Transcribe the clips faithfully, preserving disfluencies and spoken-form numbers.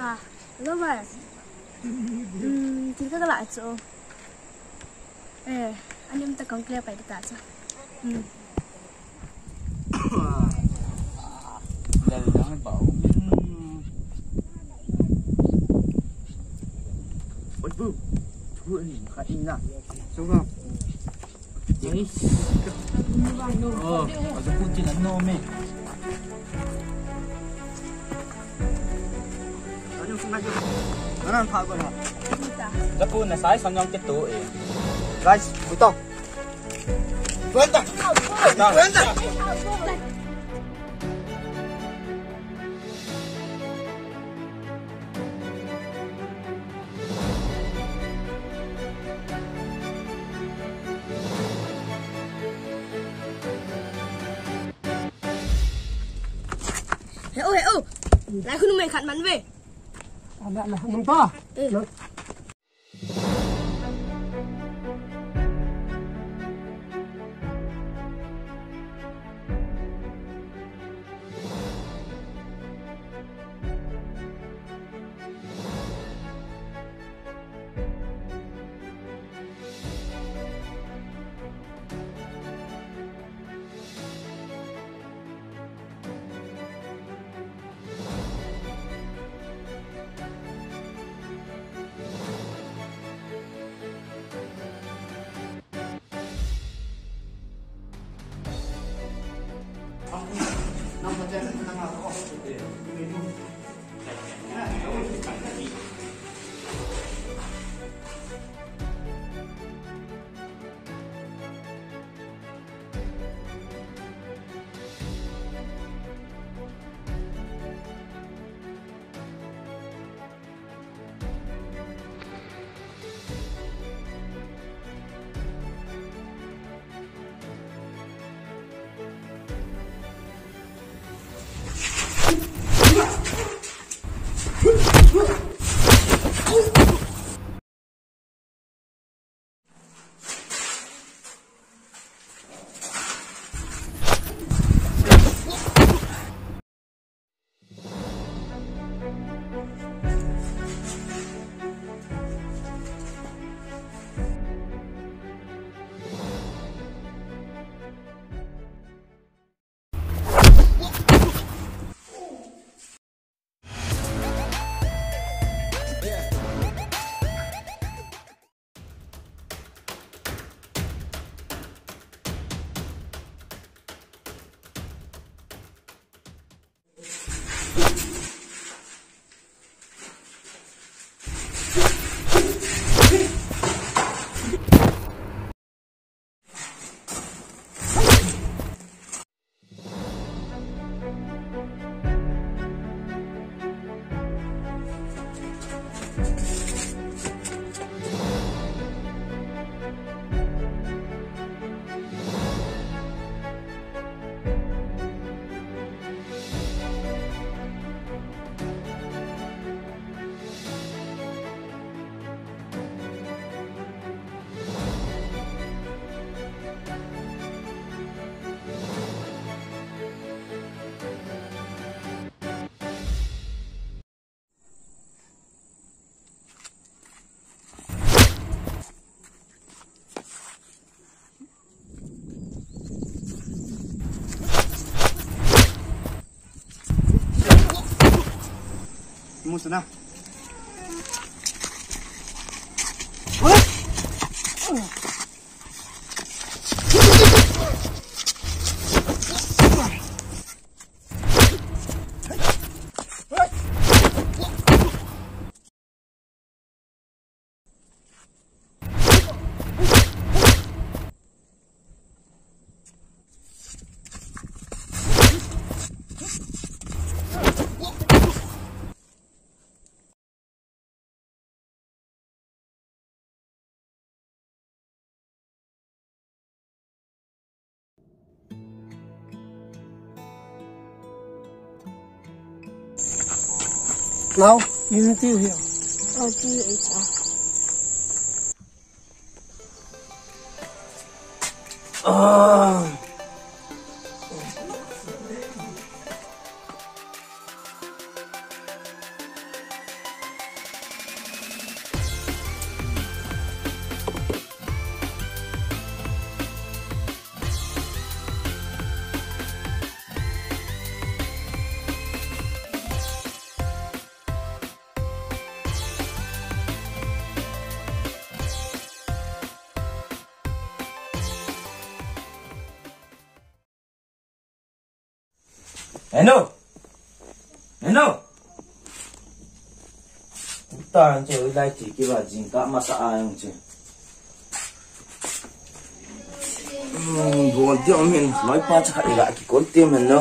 Ah, hello, bai. Hmm, thil ka la chu. Eh, ani um ta kong clear pai ta chu. Hmm. Dal dang ba. Oi, bu. Thu ni kha ina. Suga. Yes. Oh, azu pu ti la no me. Anan pha ko na. Apu na sai sang yang ke to eh. Guys, puto. Tuan ta. Tuan ta. He o, he o. Lai khun mai khat man ve. Ala, ala, mun ta. Eh. Musa na. Now, you need to here. Oh, T H R. Ah. Hello. Hello. Tan che lai ti ki ba jing ka ma sa a yang che. Hmm, bol ti om hin, loi pa cha ka ila ki kol ti men no.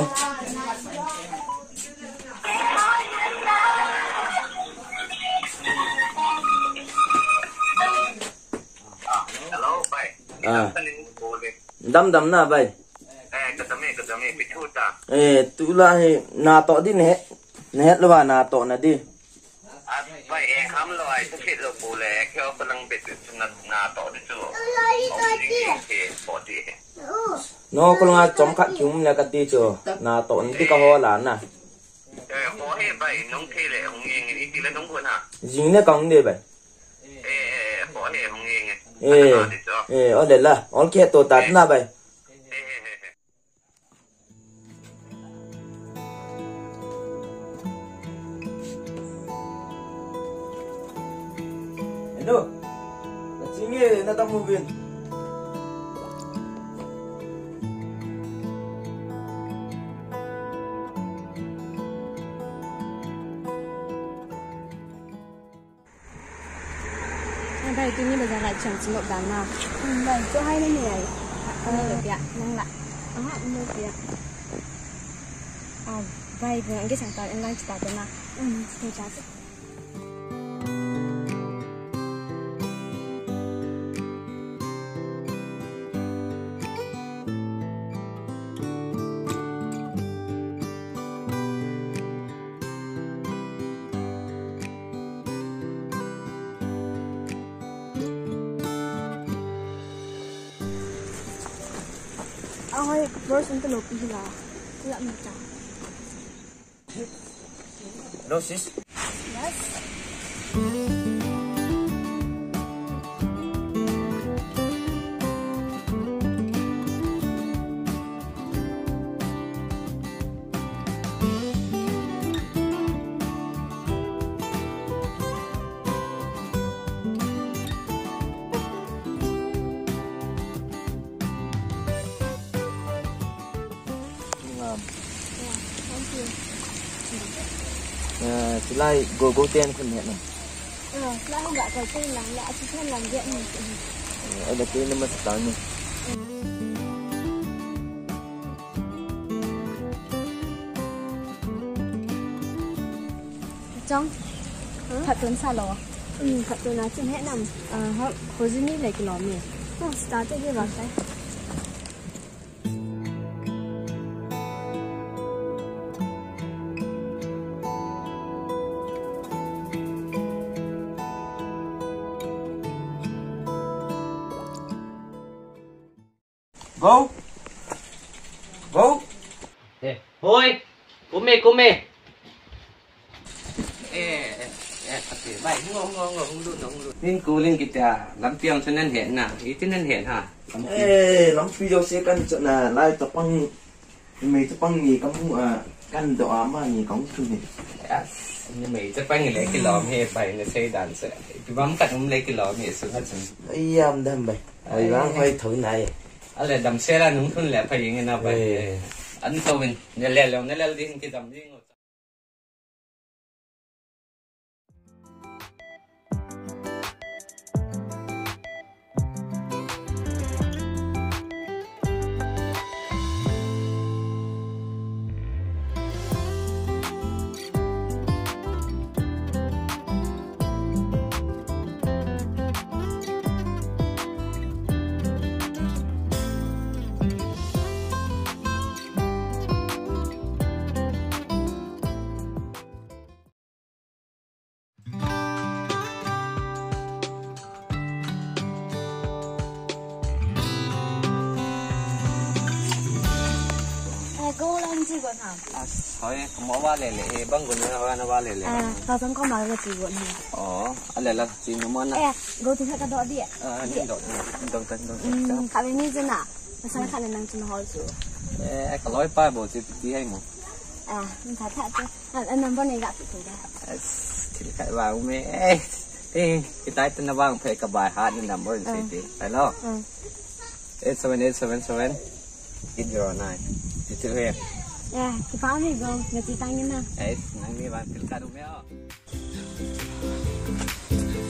Hello, bai. Ah. Dam dam na, bai. Eh, ka dam e, ka dam e, pi thu ta. Eh, tu la hi, na to di ne, ne lo ba na to na di. Ah, bai, eh, ham lo ai, tu fit lo bu le, kyo ko lang bit na, na to di tu. Om di ke, ke, po di. No, ko nga chom khat kium le ka ti chu, na to na di ka ho la na. Eh, ho he bai, nung the le, hung yeng, i ti le nung bu na. Jing ne kong de bai. Eh, eh, eh, ho he, hung yeng e. Eh, eh, ole la, ol ke to tat na bai. Hello. Na chinge na tamu bin. Bai, tuni bazar a chang chin lop dan na. Bai, cho hai na ni ai. Nang lo pia, nang la. Aha, nang lo pia. Ah, bai, bu ang ke sang ta, en lang chita na. Hmm, chita cha. Ahoy, version to lopi hila. Tila mata. Hello, sis. Yes. Ngam. Yeah, thank you. Eh, silai go go ten khun ne na. Ah, silai hung ga ko ten lang la, a chi ten lang ge ni. Eh, ada ke na ma ta ni. Chong. Huh? Phat tun sa lo. Hmm, phat tun a chin he nam. Ah, ha, ko jini le kilom ni. Oh, start ke ba kai. Go. Go. Eh, hoi. Kume, kume. Eh, eh, eh, pati. Bai, hung, hung, hung, hung, hung lut, hung lut. Nin kuling kita. Lampi ang sunan he na. Iti nan he ha. Lampi. Eh, lampi jo se kan chana lai tapang. Mei tapang ni kamu a kan do ama ni kong tu ni. Yes. Ni mei tapang le kilom he bai na sei dan se. Pi bam kan um le kilom he su ha chun. Ai yam dam bai. Ai bang hoi thoi nai. Ale damsel a nung thun le pha yeng na bai. Eh. An to win, ne le le, ne le ding ki dam ding. Eh, go lang ji go na. As, hoi, kamo wa le le, eh, bang go na wa na wa le le. Eh, ka jong ko ma le ji go na. Oh, a le la, ji no mo na. Eh, go ti ka do di. Ah, ni do, do, do, do, do. Hmm, ka ve ni ji na. Sa ka na nang ji na ho ju. Eh, ka loi pa bo ji ti hai mo. Ah, ni tha tha ji. A, a number nei ga pi thei da. As, thil khat vang um e. Eh, eh, kitai tana vang phe ka bai hat na number in sei te. Hello. Mm. Eight seven eight seven seven eight zero nine. Ti thil he. Eh, kipa mi go, ngati tangin na. Eh, nang ni bang tilka rumeo.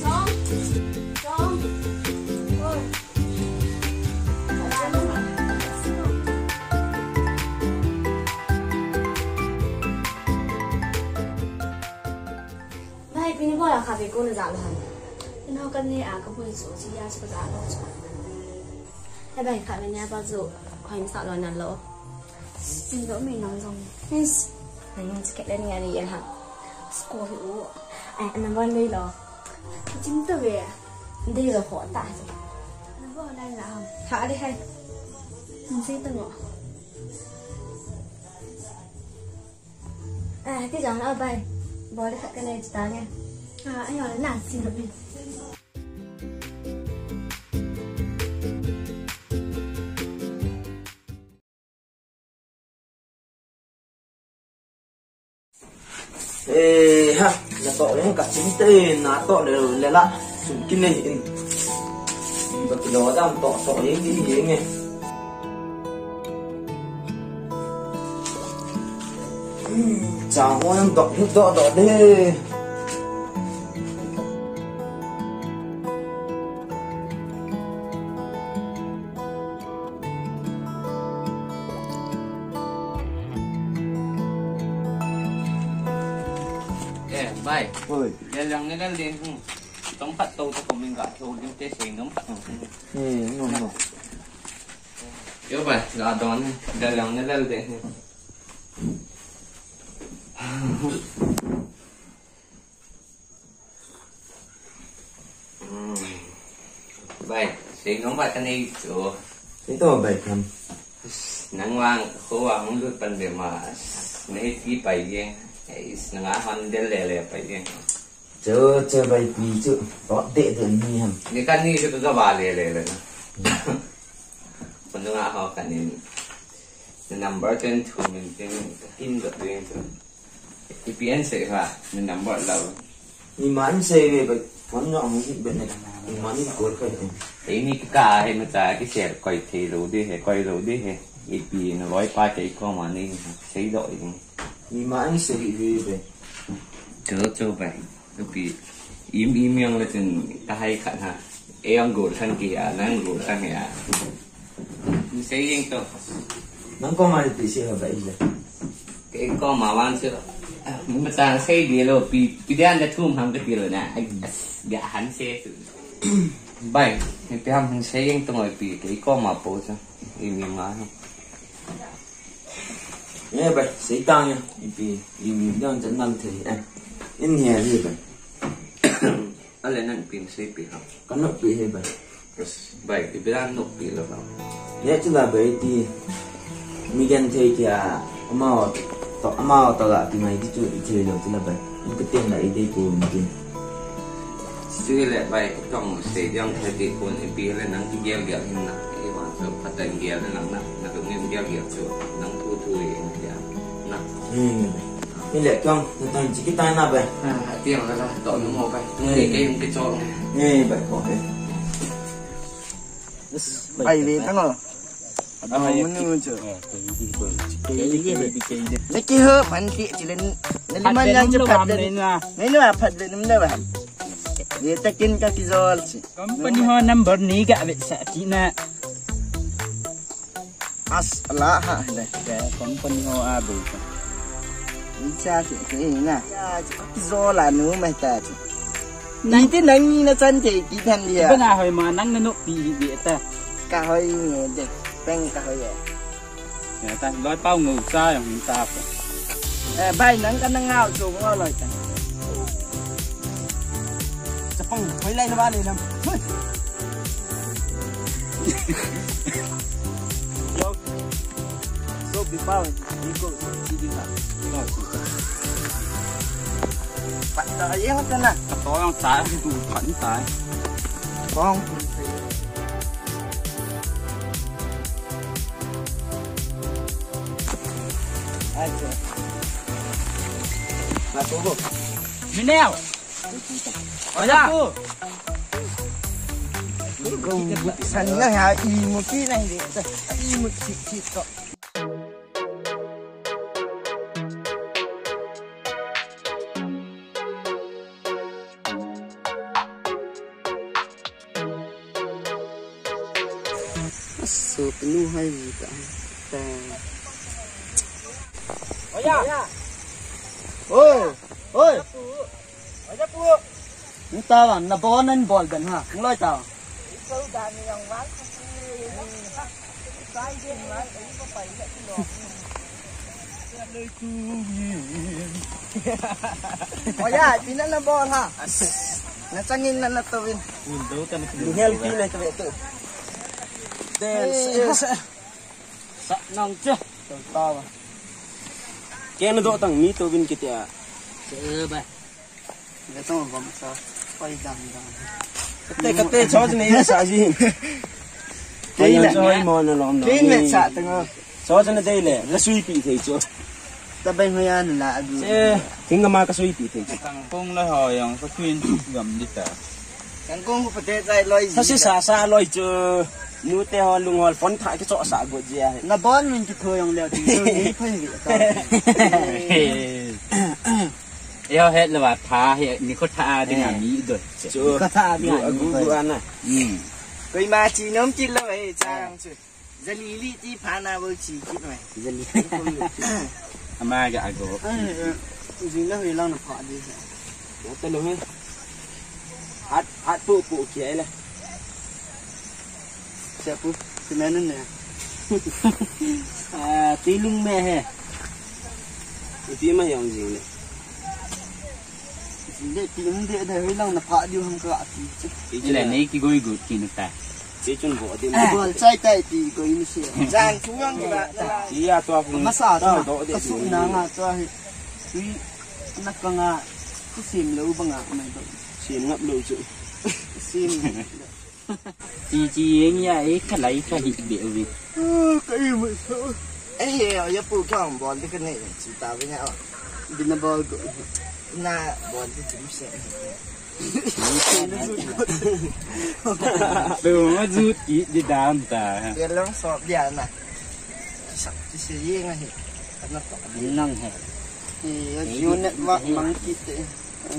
Chong, chong. Oi. Bai, pini bola kha ve ko na ja lo ham. Ino kan ne a ka bun su chi ya su ja lo chu. He bai, kha ve ne pa chu khoi sa lo na lo. Chin do mi nang jong. Yes. Nang jong chi ke le ni ani yen ha. Sko hi u. Ai, na ban dei lo. Chin to ve. Dei lo ho ta. Na bo lai la ham. Tha de hai. Ni sei to ngo. Ah, ti jang la bai. Bol khat ka nei ta nge. Ah, ayo na si lo. Eh, ha, na to le ka chin te, na to le, le la, sun ki nei in. Ba ki lo dam to, to ye, ye, ye nge. Cha mo nang dok hi dok dok de. Eh, bai. Oi. Dia lang ni lang din. Hmm. Tong pat to to ko min ga to din te sei nom pat. Eh, no, no. Yo bai, ga don, dal jang ne dal de. Bai, sei nom bai ka nei chu. Sei to bai kam. Nang vang, ko vang hung lut pan be ma. Nei ti pai ye. Nang a hon del le le pai ye. Chu, chu bai pi chu, to de de ni ham. Ni kan ni chu ka ba le le le na. Ko nung a ho kan ni. Number twenty-two min tin tin do de chu. Ipi an sei ha, ni number lo. Ni man sei ve bai, phone no mu be ne. Ni man ni ko ka. Ei ni ka he ma ta ki share koi thei lo de he, koi lo de he. Ipi na loi pa kei ko ma ni sei do i. Ni man sei ve bai. Chu chu bai. Pi, im, im jong le chun ka hai khat ha. Ei jong gol san ki a, nang gol san ki a. Ni sei jeng to. Nang ko ma pi sei ha bai le. Kei ko ma vang chu. Ah, mi ma chang sei di lo pi, pi dian da thum ham ka ti lo na. Ai, ga han sei chu. Bai, pi ham han sei jeng to ngoi pi, kei ko ma po chu. Im, im ma. Ye bai, sei tang ya. Ipi, ipi dang chan nam thei, eh. In he hi bai. Ale nang pin sei pi ha. Ka nok pi he bai. Yes, bai, ipi dang nok pi lo ha. Ye chu la bai ti. Mi gen thei kia, amao to, amao to la ti mai ti chu i thei lo chu la bai. In ka ten la i dei ko mi tin. Sui le bai, tong sei diang thei ti kun ipi le nang ki gel gel hin na. I wan so phat ta gel na nang na, na tu ngin gel gel chu nang tu tu i gel na. Hmm. Ni le tong, na tong chi ki tai na bai. Ah, tiang la la, to nu mo bai. Hmm. Ni ke yung ki chong. Ni bai ko he. Bai ve tang o. Aba munu chu. Leki ho man ti chilen. Nali man yang chu phat den. Nenu a phat den um le ba. Ye takin ka kijol chi. Company ho number ni ga ve sa ti na. As la ha le. Company ho a be. Ni cha ti ke na. Ya chu kijol a nu mai ta chu. Nang ti nang ni na chan thei ti than dia. Ba na hoi ma nang na no pi hi be ta. Ka hoi ni de. Peng ka hoi ya. Ya ta loi pau ngu cha yang ta ko. Eh, bai nang ka nang ngau chu ngo loi ta. Chapang hoi lai na ba le nam. Yo. So pi pau ni ko si di na. Pat ta ye ta na. Ka to yang ta, tu pan ta. Kong. Ai, che. Na tu ko. Mineo. Oya. San na ha i mu ki na hi. I mu ki ki to. Nu hai ji ta. Ta. Oi. Oi. Oi. Nita wan, nabol nan bol ben ha. Ngloi ta. Oya, pina nabol ha. Nachangin na natouvin. Window ka na. Help pina ka beto. Dance. Sa nang che. Tong tawa. Kena do tang mi touvin kitia. Se ba. Ngatong bom sa, koi dam dam. Kate, kate, choj nei sa ji. Kei na. Choj mo na lom dam. Kei na sa tang. Choj na dei le, la sui pi thei chu. Ta bai hoya na la adu. Se, thing ma ka sui pi thei chu. Kangkong la ho yang ka twin gam di ta. Kangkong ko pate chai loi. Sa si sa sa loi chu. Nu te ho lung hol phone tha ki cho sa go ji a. Na bon min ki tho yang le ti. Ni phai ri ta. Yo het lo wa tha he ni ko tha ding a mi do. Chu. Ko tha ding a mi do. Gu ana. Hmm. Koi ma chi nom chi lo e chang chu. Zali li ti pha na bo chi ki noi. Zali. Ama ga ago. Jing la he lang na pha di. Te lo he. Hat hat pu pu ki ai le. Sia pu, si me nun ne. Ah, ti lung me he. Ti ma yong jing le. Jing le ti lung de de he lang na pha diu ham ka ti. Ile nei ki goi gu ki nu ta. Ti chun bo de. Bol chai tai ti goi nu si. Jang chu yang ki ba. Ti ya to pu. Ma sa ta. Do de. Ka su na nga to he. Sui na ka nga. Ku sim lo ba nga mai do. Sim ngap lo chu. Sim. Ti chi yeng ya e ka lai ka hi be wi. Ka i mu so. Eh, ya pu ka bol de ka nei chi ta wi na. Di na bol go. Na bol de ti se. Be ma ju ti di dam ta. Ya long so dia na. Sa ti se yeng a hi. Ka na to. Nang he. Ti ya ju ne ma mang ki te.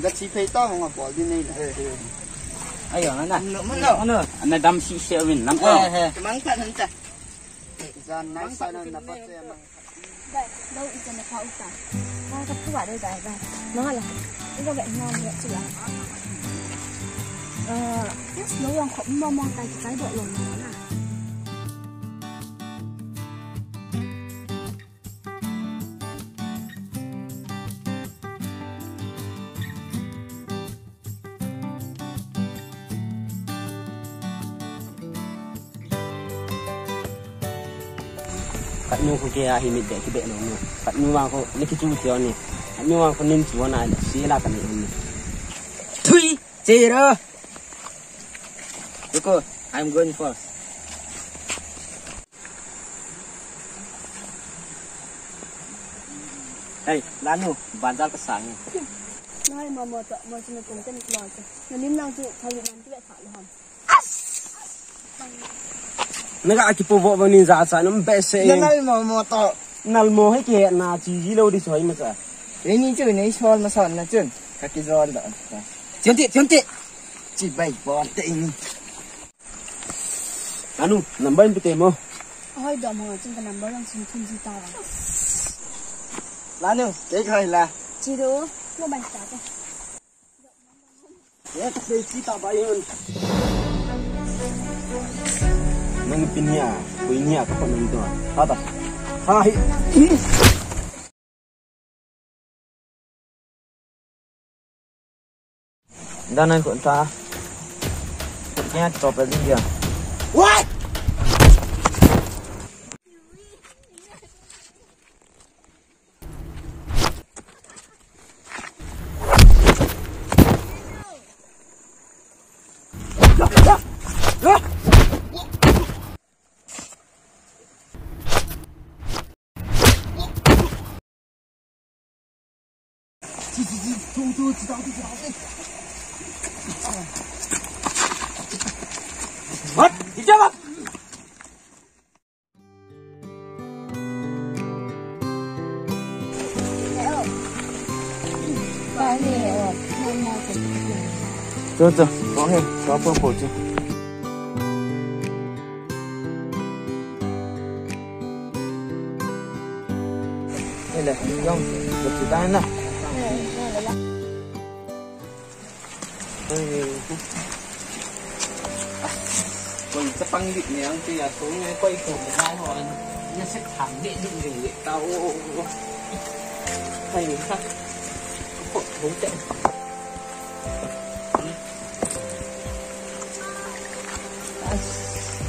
Ga chi phei ta, nga bol din nei la. Ayo, ana. Ano, ano. Ana dam si se win lang ko. Mang pha nan ta. Jan nai sa na na pa te mang. Dai, lo i jan na pha uta. Ka ka phu wa dai dai dai. Mang la. I ko ga na ni chu la. Eh, yes, lo yang ko mo mo tai tai do lo na. Khat nu ko ke a hi mit be ki be lo nu. Khat nu ma ko ni ki chu ti ni. Khat nu ma ko nin chu na si la ka ni ni. Thui, zero. Ruko, I'm going first. Hey, Lanu, bazar ka sang. Nai, mama ta, ma sina kum kan kloi ka. Nanin lang chu, thali nan tu sa lo ham. Naga kipu vo vo ni za cha nam be se. Nai, mama ta. Nal mo he ke na chi ji lo di soi ma cha. Ni chu nei sol ma son na chun. Ka ki jol da. Tion ti, tion ti. Chi bai bo te ni. Lanu, number in pute mo. Hoi, dom ho, chun ka number lang sin thun ji ta. Lanu, ke kai la. Chi do, mo bai ta ko. Ye, ka sei chi ta bai hun. Nang pin ya, kuin ya, ka ko nang to. Ha ta. Ha hi. Dan nan ko ta. Kya chop din dia. What? Cho, cho, có hẹn, có phong phổi chứ. Hele, jong, kati ta na. Koi chapang dik ni ang tia, koi koi ko na ho an. Na sek thang dik dik dik dik ta o. Hai ha. Ko ko te.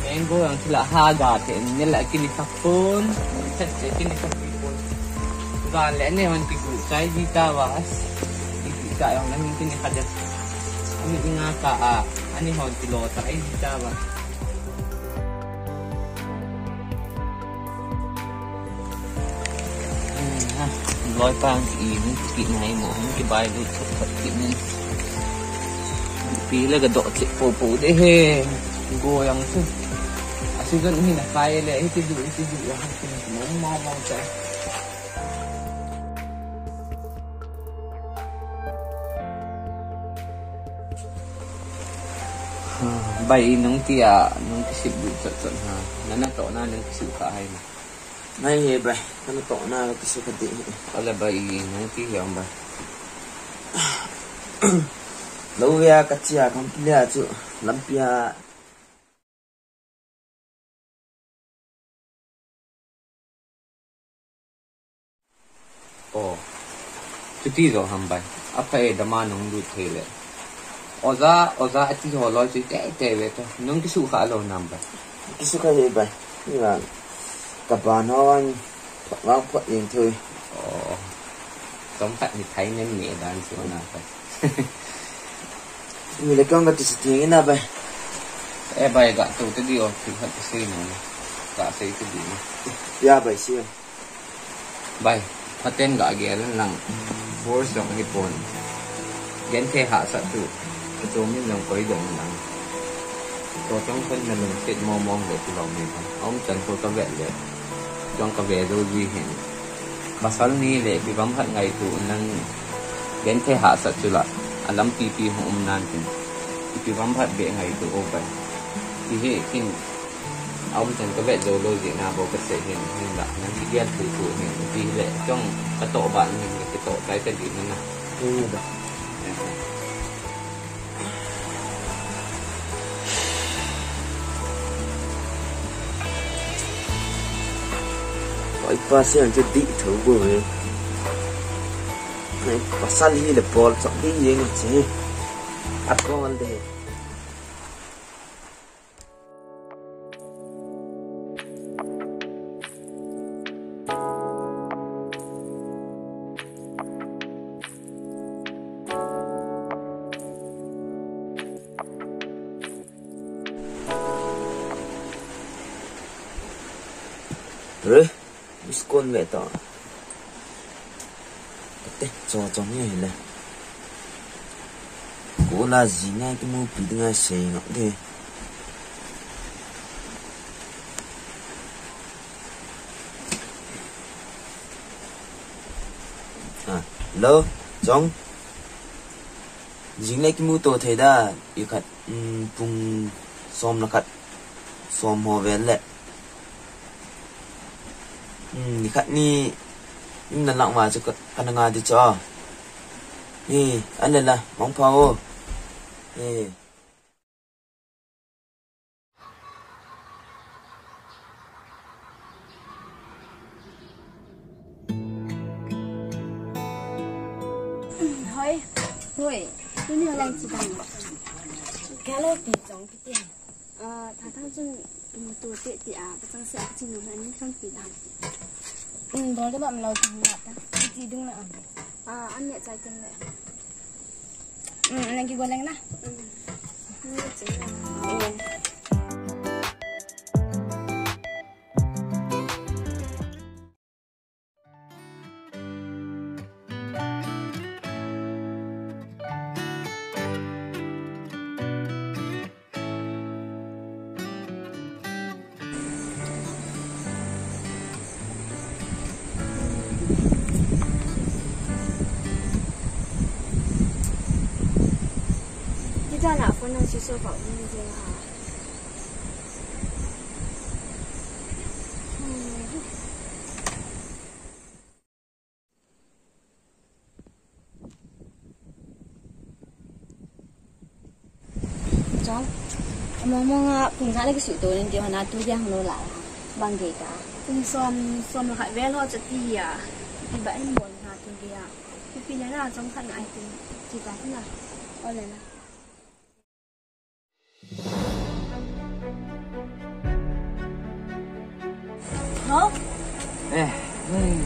Mango yang sila haga te ni la kini kapun. Sek te kini kapun. Ga le ne hon ki ku sai di ta was. Di ta yang na kini kaja. Ani inga ka a. Ani hon ki lo ta ai di ta was. Loi pang ki in, ki nai mo, ki bai lut thot thot ki nin. Pi le ka doh cheh po po de he. Go yang chu. A season hi na kai le, hi ti du, hi ti du, ya ha ti mo mo mo cha. Bai, nung tia, nung kisip du chot chot ha. Nana toh na, nung kisip ka hai na. Nai he bai, kana toh na kisu kati. Ala bai, nang ti hiam bai. Lo vea kachia kampia chu lampia. Oh. Chuti jo ham bai. Apha e dama nung lut thei le. Oja, oja ati jo loi chu te te ve to. Nung kisu kha lo nam bai. Kisu kha he bai. Ni vang. Ka ba no an. Phot vang phot yen thui. Oh. Som khat ni thai nen ni dan chu na bai. Ni le kong ka ti si thing ina bai. E bai ga tu te di o, thil khat ti si no. Ga sei te di no. Ya bai si. Bai, phaten ga gel lang. Force jong hi pon. Genthei hahsat chu. Ka chu min jong koi dong lang. To chong kon na lungset mong mong le chu lo me ba. Aum chan ko ka vet le. Jong ka ve jo ji hin. Pasal ni le ipi bang khat ngaito nang genthei hahsat chu la. A lampi pi hung um nan tin. Ipi bang khat be ngaito o bai. Ti he kin. Aum chan ka vet jo lo jeh na bou ka sei hin, hin la, nang kigel thei tu hin, ti le, chong ka toh ban hin, ka kitoh tai ta di na na. Hin ba. Oi, pa se an chu di tho go he. Ai, pasal hi le bol chok di yeng che. A bol de. Eh, miss call ve ta. Kate, cho cho nge le. Ko la ji ngai kimu pi dinga sei ngap de. Ah, hello, Jong. Jing le kimu to thei da, i khat, um, pung som le khat, som ho vel le. Um, ni khat ni, um, na lang ma chu ka, ka na nga di cho. Ni, a le la, mong pha o. Ni. Hoi. Hoi. Tuni ho lang chi dang. Kalo pi chong pi ti. Ah, tha thang chun, um, tu ti ti a, ka chang se a, ka chi nu na ni thang pi dang. Um, bol de bam lo thang na ta. Ti dung na am. Ah, an ne chai ken le. Um, nang ki go leng na. Um. Ni chai na. Um. Kita nak phone nang switch off out ni je ha. Hmm. Chong. Among mong a pung khat le kisuto nin ti hon a tu dia hung lo la. Bang gei ta. Pung som, som le khat vel ho chu ti a. Ti ba in bon ha tu dia. Pi pi le na chong khat ngai ti. Ti ta na. O le na. Ho? Eh, eh,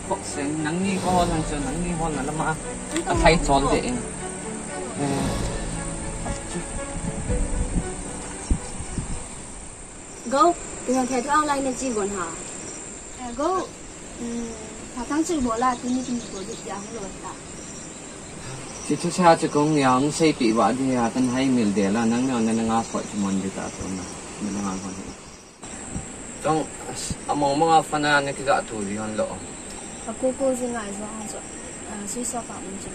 kok seng, nangni ko hol nang chu, nangni hol na lama. Ito. A thai chol de in. Eh. Go, tinggal thai tu online na chi gon ha. Eh, go. Hmm, patang chu bola, tini tini ko di ya lo ta. Chi chu sa chu kong ya, hung seipeh va di ya, kan hai mil de la, nang ne, nang nga sot chu mon di ta tu na. Nang nga hon. Chong, among mong a fana ne kiga tu di hon lo. A ko ko ji ngai jo a jo. A, si so pa mun chu.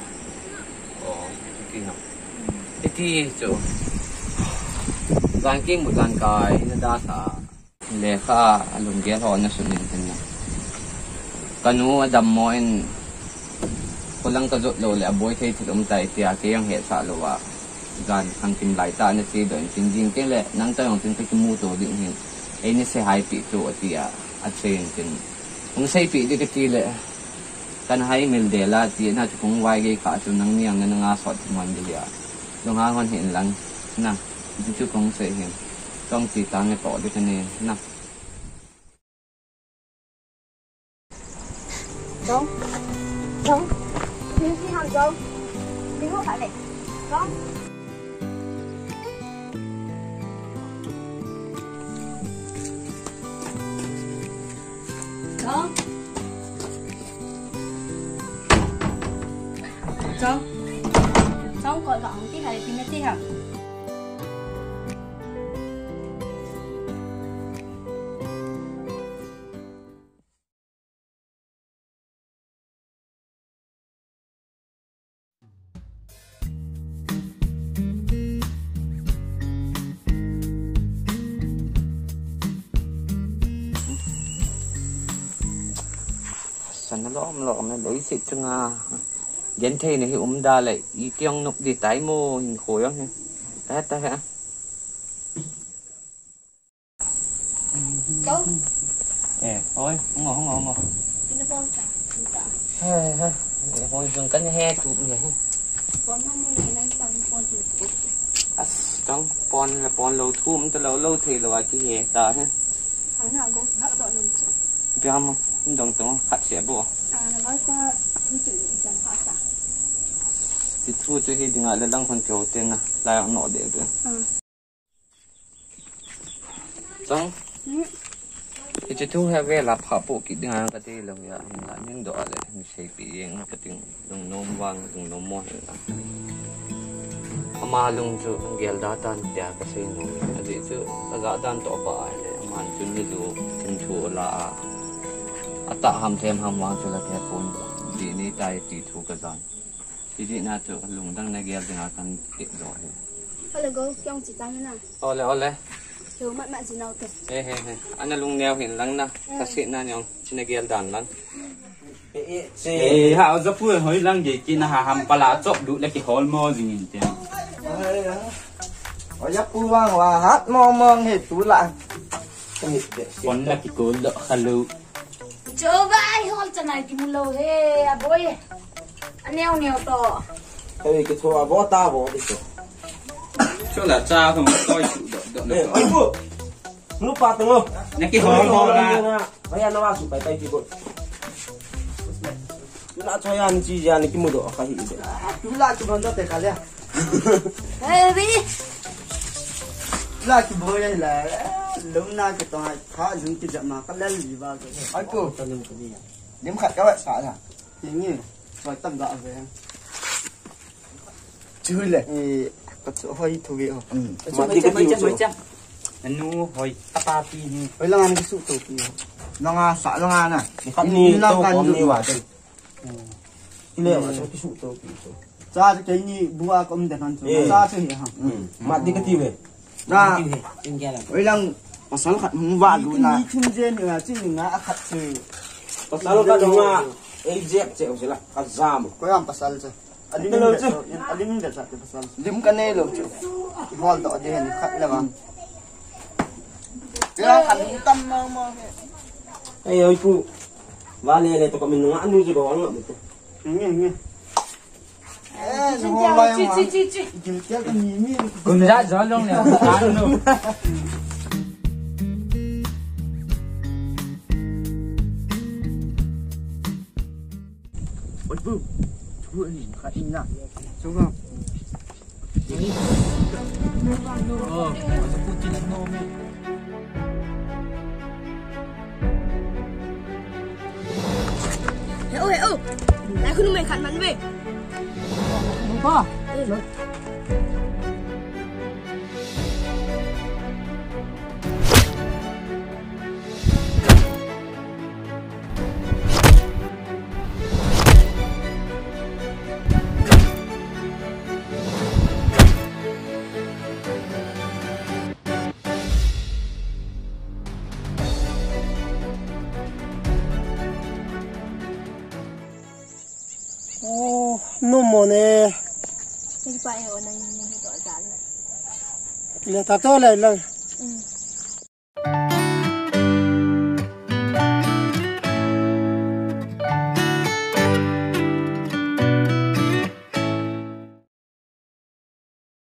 Oh, ki na. Iti chu. Jan king bu jan kai na da sa. Lekha a lunggel ho na sun in tin na. Ka nu a dammo in kholang ka jot lou le a boi thei thil um tai tia kei jong hetsah lou a. Jan khang kim lai tah na che doh in tin jing kei le nang toh jong tin ka kimu to ding hin. Ei ni se hai pi tu a tia a che in tin. Hung seipeh di ka ti le. Kan hai mil de la ti na chu kong vai gei kha chu nangni ang na nga sot mon di a. Lunghang hon hin lang na. Chu chu kong sei hin. Tong ti tang e to di ka ni na. Dong. Dong. Ni si ham dong. Ni ho kha le. Dong. Dong. Dong. Dong, ko ka ang ti hai pin na ti ham. Sana lom lom e, leiset chunga genthei na hi um da le, i kiong nup di tai mo hin kho jong hi. Ta ta he. Kau. Eh, oi, hung o, hung o, hung o. Pina pon ta, pina ta. Hai, hai. Eh, hoi jong kan he tu ni he. Pon ma mo ni nan pon pon tu. As, tang pon la pon lou thum ta lou lou thei lou a ki he ta he. Ana go ha do lou chu. Bia mo, dong tong khat se bo. Ana ba ta tu tu ni jan pa ta. Ti tu tu hi dinga la lang kon keu te na, la no de de. Ah. Chang. Hmm. Hiche thu hi vela pha po kit dinga ka ti lou ya, hinla ning doh a le, hin seipeh jeng ka ting lungnom vang, lungnom mo hinla. Ama lung chu gel da tan tia ka sei nom. Ajeh chu ka ga dan toh pa a le, aman chu ni lu thim thu la a. Atah ham them ham vang chu la the pon. Di ni tai ti thu ka jan. Hiti na chu lungdang na gel dinga kan ti doh hi. Ole go, kiong chi tang na. Ole, ole. Heu mat mat ji nau te. He, he, he. Ana lungneo hin lang na. Eh. Ka si na nyong, chi na gel dan lang. Eh, eh, chi. Eh, ha, o japu hoi lang ge ki na ha ham pala chop du le kihol mo jing in te. Ai, ya. O japu vang va hat mo mong he tu la. Kon la kikol doh kha lou. Cho ba ai hol chanai kimu lou he, a boi. A neo neo to. Ei, kithua bo ta bo di chu. Cho la cha ko koi chu do do na. Eh, oi bu. Nu pa tong o. Na kihol hol la. Oi, na wa su pai pai ki bo. Tuna cho ya ni chi ya ni kimu doh kha hi de. Tula chu ban doh te ka le. Hey, bi. La ki boi la. Lou na ki tong ai kha jung ki jama ka lel li ba ke. Ai ko. Lim khat ka wa sa na. Ti ni. Soi tam da ve. Chu le. Eh, ka chu hoi thu ve ho. Mm. Chu mai cha, mai cha, mai cha. Anu hoi apa pi ni. Hoi la ngan ki su to pi. Nanga sa nanga na. Ni khat ni to kon ni wa. Ile wa chu kisu to kisu. Cha chu keini bua kom de han chu. Eh. Cha chu hi ha. Hmm. Mat di kati ve. Na. Oi lang pasal khat hung va lu na. Ni thun je ni a chi ni nga a khat chu. Pasal khat hung a. Ei jep che u sila. Ka jam. Ko yang pasal cha. Aling lo chu. Aling de sa te pasal. Lim ka nei lo chu. Hol to de ni khat le ma. Ya ka lim tam ma ma. Ei, oi pu. Vale le to ka min nga nu chu ko nga. Nge nge. Chi, chi, chi, chi. Kun ja jo long ne. Oi pu. Thu ni khat in na. Chu ga. Oh, pu tin no me. He o, he o. Lai khun me khat man ve. Ba. Oh, no mo ne. Ni pa e o nang ni to za le. Le ta to le le. Mm.